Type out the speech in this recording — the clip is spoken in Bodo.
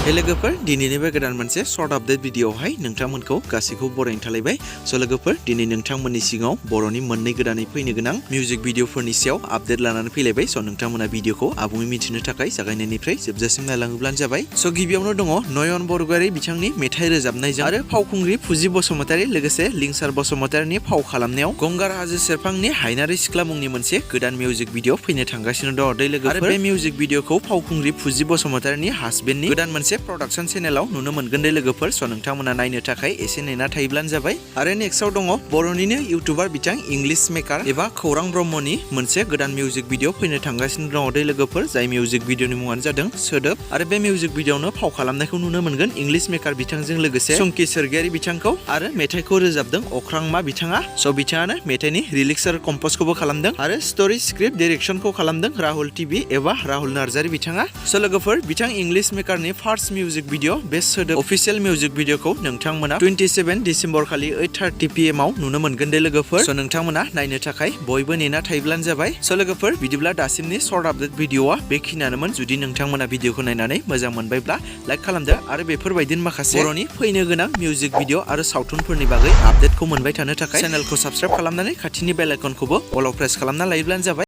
हे लोगोफोर दिनैनि बे गोदान मोनसे शर्ट आपडेट भिडिअआवहाय नोंथांमोनखौ गासैखौबो बरायनो थालायबाय। स' लोगोफोर दिनै नोंथांमोननि सिगाङाव बर'नि मोननै गोदानै फैनो गोनां मिउजिक भिडिअफोरनि सायाव आपडेट लानानै फैलायबाय। स' नोंथांमोना भिडिअखौ आबुङै मिथिनो थाखाय जागायनायनिफ्राय जोबजासिम नायलाङोब्लानो जाबाय। स' गिबियावनो दङ नयन बरग'यारि बिथांनि मेथाइ रोजाबनायजों आरो फावखुंग्रि फुजि बसुमतारी लोगोसे लिंसार बसुमतारीनि फाव खालामनायाव गंगार हाजो सेरफांनि हायनारि सिख्ला मुंनि मोनसे गोदान मिउजिक भिडिअ फैनो थांगासिनो दङ दै लोगोफोर। आरो बे मिउजिक भिडिअखौ फावखुंग्रि फुजि बसुमतारीनि हासबेन्डनि गोदान मोनसे प्रडाक्शन चेनेलाव नुनो मोनगोन दे लोगोफोर। स' नोंथांमोना नायनो थाखाय एसे नेना थायोब्लानो जाबाय। आरो नेक्स्टआव दङ बर'निनो इउटुबार बिथां इंलिश मेकार एबा खौरां ब्रह्मनि मोनसे गोदान मिउजिक भिडिअ फैनो थांगासिनो दङ दे लोगोफोर। जाय मिउजिक भिडिअनि मुङानो जादों सोदोब। आरो बे मिउजिक भिडिअआवनो फाव खालामनायखौ नुनो मोनगोन इंलिश मेकार बिथांजों लोगोसे चुंकि स्वर्गियारी बिथांखौ। आरो मेथाइखौ रोजाबदों अख्रांमा बिथाङा। स' बिथाङानो मेथाइनि रिलिक्स आरो कम्प'जखौबो खालामदों। आरो स्ट'रि स्क्रिप्ट डाइरेक्सनखौ खालामदों राहुल टिभि एबा राहुल नार्जारी बिथाङा। स' लोगोफोर बिथां इंलिश मेकारनि फार्स्ट मिउजिक भिडिअ बे सोदोब अफिसियेल मिउजिक भिडिअखौ नोंथांमोना 27 डिसेम्बर खालि 8:30 PM आव नुनो मोनगोन दे लोगोफोर। स' नोंथांमोना नायनो थाखाय बयबो नेना थायोब्लानो जाबाय। स' लोगोफोर बिदिब्ला दासिमनि शर्ट आपडेट भिडिअआ बेखिनियानोमोन। जुदि नोंथांमोना भिडिअखौ नायनानै मोजां मोनबायब्ला लाइक खालामदो आरो बेफोरबायदिनो माखासे बर'नि फैनो गोनां मिउजिक भिडिअ आरो सावथुनफोरनि बागै आपडेटखौ मोनबाय थानो थाखाय चेनेलखौ साबस्क्राइब खालामनानै खाथिनि बेल आइकनखौबो अल प्रेस खालामना लायोब्लानो जाबाय।